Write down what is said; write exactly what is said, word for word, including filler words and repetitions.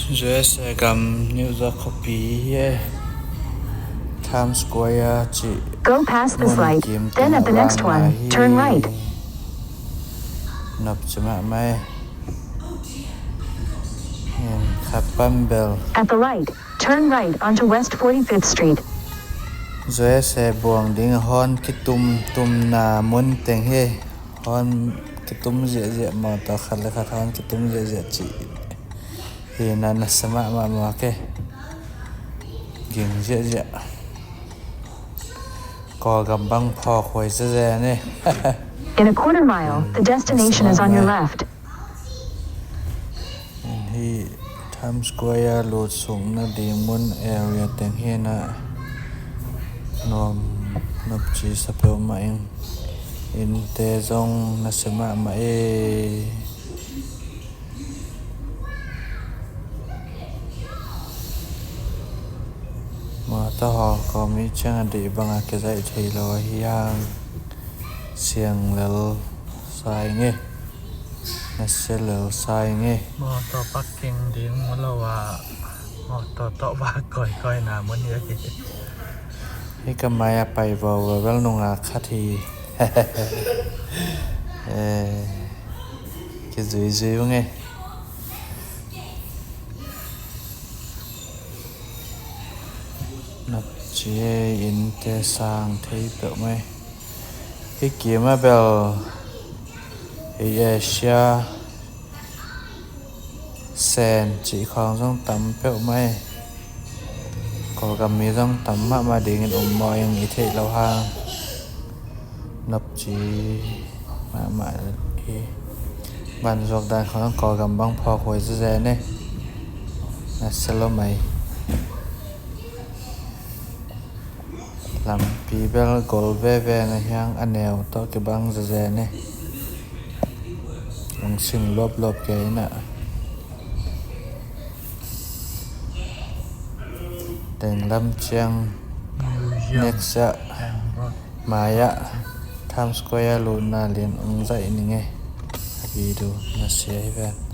U S A gam New York khuapi hi e. Times Square cih. Go past this light, then at the next one, turn right. Nop ci mahmah e. Khat pan bel. At the light, turn right onto West forty-fifth Street. U S A buang ding a hawn kitumtumna mun teng hi. Hawn kitum ziahziah, mawtaw khat le khat hawn kitum ziahziah cih hi na, nasia mahmah mawk e. Ging ziahziah. Kawlgam bang phawk huai zezen e. In a quarter mile, the destination is on your left. Hih Times Square lut sukna ding mun area teng hi na. Nuam, nopci sa peuhmah ing. Innte zong nasia mahmah e. Mawtaw hawl kawm i ciang a deih bangah kizaih thei lo ahi hang. Siang lel sa ing e. Nasia lel sa ing e. Mawtaw parking ding mu lo a, mawtaw tawh vak kawikawi na mun hi ahi. Hih ka mai a pai vauvau bel nungak khat hi. Eh, kizuizui ung e. Nopci e, innte sang thei peuhmah e. Hih kim a bel hih Asia Sen cih khawng zong tam peuhmah e. Kawlgam mi zong tam mahmah dingin um maw ing, i theih loh hang. Nopci mahmah hi. Van zuak dan khawng zong Kawlgam bang phawk huai zezen e. Nasia lo mai. Lampi bel gol veve na hiang a neu tawh kibang zezen e. Lungsim luaplop kei na. Tenglam ciang next ah mai ah Times Square lutna lian ung zaih ning e. A video nasia hi ven.